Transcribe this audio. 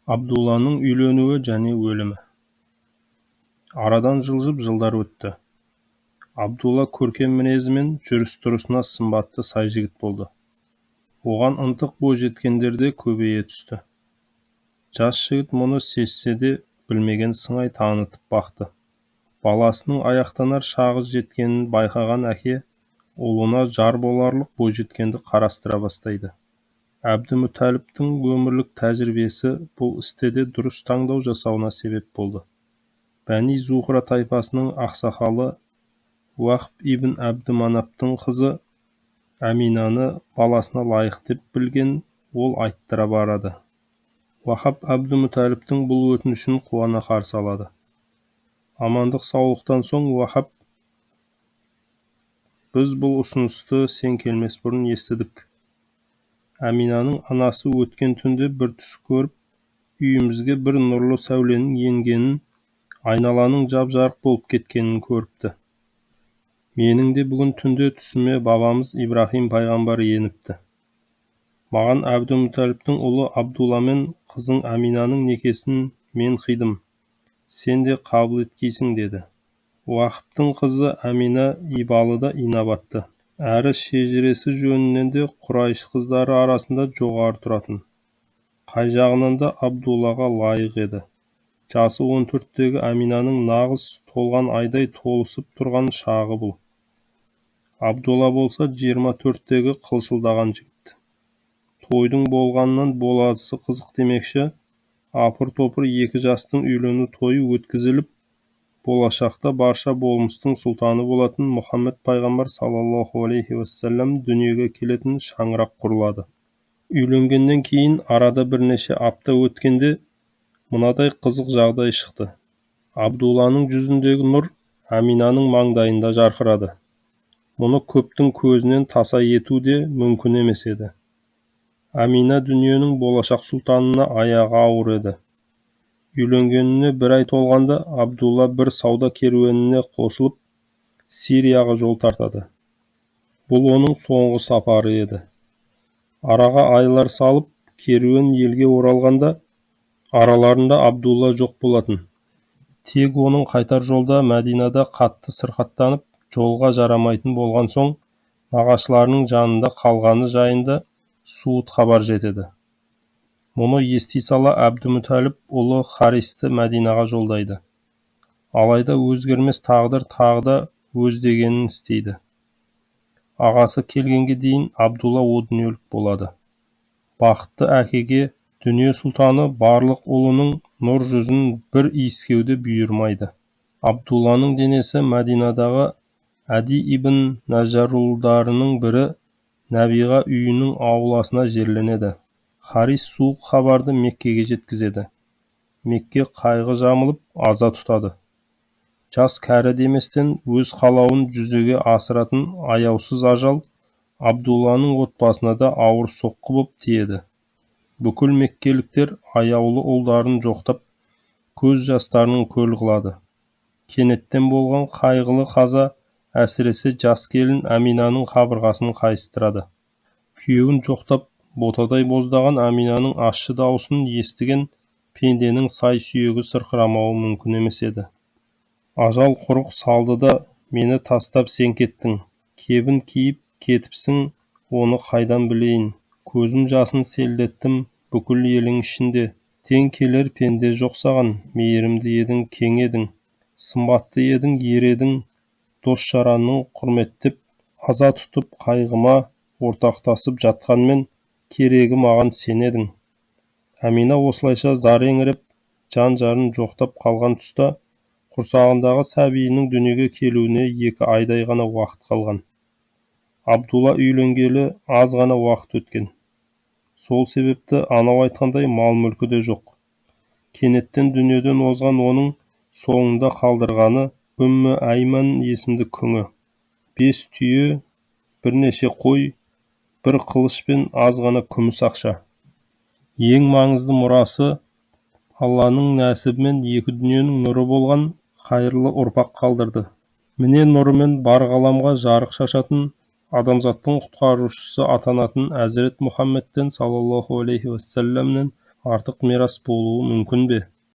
Абдулланың үйленуі және өлімі. Арадан жылжып жылдар өтті. Абдулла көркем мінезімен жүріс-тұрысына сымбатты сай жігіт болды. Оған ынтық бойжеткендер де көбейе түсті. Жас жігіт мұны сезсе де білмеген сыңай танытып бақты. Баласының аяқтанар шағы жеткенін байқаған әке ұлына жар боларлық бойжеткенді қарастыра бастайды. Әбдімүтәліптің өмірлік тәжірибесі бұл істе де дұрыс таңдау жасауына себеп болды. Бәни Зухра тайпасының ақсақалы Уахб ибн Әбдіманаптың қызы Әминаны баласына лайық деп білген ол айттыра барады. Уахаб Әбдімүтәліптің бұл өтінішін қуана қарсы алады. Амандық-саулықтан соң Уахаб: «Біз бұл ұсынысты сен келмес бұрын естідік. Әминаның анасы өткен түнде бір түс көріп, үйімізге бір нұрлы сәуленің енгенін, айналаның жап-жарық болып кеткенін көріпті. Менің де бүгін түнде түсіме бабамыз Ибраһим пайғамбар еніпті. Маған Әбдімүтәліптің ұлы Абдулламен қызың Әминаның некесін мен қидым, сен де қабыл еткейсің» деді. Уахыптың қызы Әмина ибалы да инабатты, әрі шежіресі жөнінен де Құрайш қыздары арасында жоғары тұратын. Қай жағынан да Абдуллаға лайық еді. Жасы 14-тегі Әминаның нағыз толған айдай толысып тұрған шағы бұл. Абдулла болса 24-тегі қылшылдаған жігіт. Тойдың болғаннан боладысы қызық демекші, апыр-топыр екі жастың үйлену тойы өткізіліп, болашақта барша болмыстың сұлтаны болатын Мұхаммед пайғамбар саллаллаху алейхи уассалам дүниеге келетін шаңырақ құрылады. Үйленгеннен кейін арада бірнеше апта өткенде мынадай қызық жағдай шықты. Абдулланың жүзіндегі нұр Әминаның маңдайында жарқырады. Мұны көптің көзінен таса ету де мүмкін емес еді. Әмина дүниенің болашақ сұлтанына аяғы ауыр еді. Үйленгеніне бір ай толғанда Абдулла бір сауда керуеніне қосылып, Сирияға жол тартады. Бұл оның соңғы сапары еді. Араға айлар салып, керуен елге оралғанда араларында Абдулла жоқ болатын. Тек оның қайтар жолда Мәдинада қатты сырқаттанып, жолға жарамайтын болған соң, нағашыларының жанында қалғаны жайында суыт хабар жетеді. Мұны ести сала Әбдімүтәліп ұлы Харисті Мәдинаға жолдайды. Алайда өзгермес тағдыр тағы да өз дегенін істейді. Ағасы келгенге дейін Абдулла о дүниелік болады. Бақытты әкеге дүние сұлтаны барлық ұлының нұр жүзін бір иіскеуді бұйырмайды. Абдулланың денесі Мәдинадағы Әди ибн Нәжаруылдарының бірі Нәбиға үйінің ауласына жерленеді. Харис суық хабарды Меккеге жеткізеді. Мекке қайғы жамылып, аза тұтады. Жас кәрі деместен өз қалауын жүзеге асыратын аяусыз ажал Абдулланың отбасына да ауыр соққы боп тиеді. Бүкіл меккеліктер аяулы ұлдарын жоқтап, көз жастарын көл қылады. Кенеттен болған қайғылы қаза әсіресе жас келін Әминаның қабырғасын қайыстырады. Күйеуін жоқтап, ботадай боздаған Әминаның ащы даусын естіген пенденің сай сүйегі сырқырамауы мүмкін емес еді. Ажал құрық салды да мені тастап сен кеттің. Кебін киіп кетіпсің, оны қайдан білейін. Көзім жасын селдеттім бүкіл елің ішінде. Тең келер пенде жоқ саған, мейірімді едің, кең едің. Сымбатты едің, ер едің, дос жаранның құрметтеп, аза тұтып қайғыма ортақтасып жатқанмен керегі маған сен едің. Әмина осылайша зар еңіреп, жан-жарын жоқтап қалған тұста құрсағындағы сәбиінің дүниеге келуіне 2 айдай ғана уақыт қалған. Абдулла үйленгелі аз ғана уақыт өткен. Сол себепті анау айтқандай мал-мүлкі де жоқ. Кенеттен дүниеден озған оның соңында қалдырғаны Үммі Айман есімді күңі. 5 түйе, бірнеше қой, бір қылыш пен аз ғана күміс ақша. Ең маңызды мұрасы Алланың нәсібімен екі дүниенің нұры болған қайырлы ұрпақ қалдырды. Міне нұрымен бар ғаламға жарық шашатын, адамзаттың құтқарушысы атанатын Әзірет Мұхаммедтен саллаллаху алейхи уассаламнен Артық мирас болуы мүмкін бе?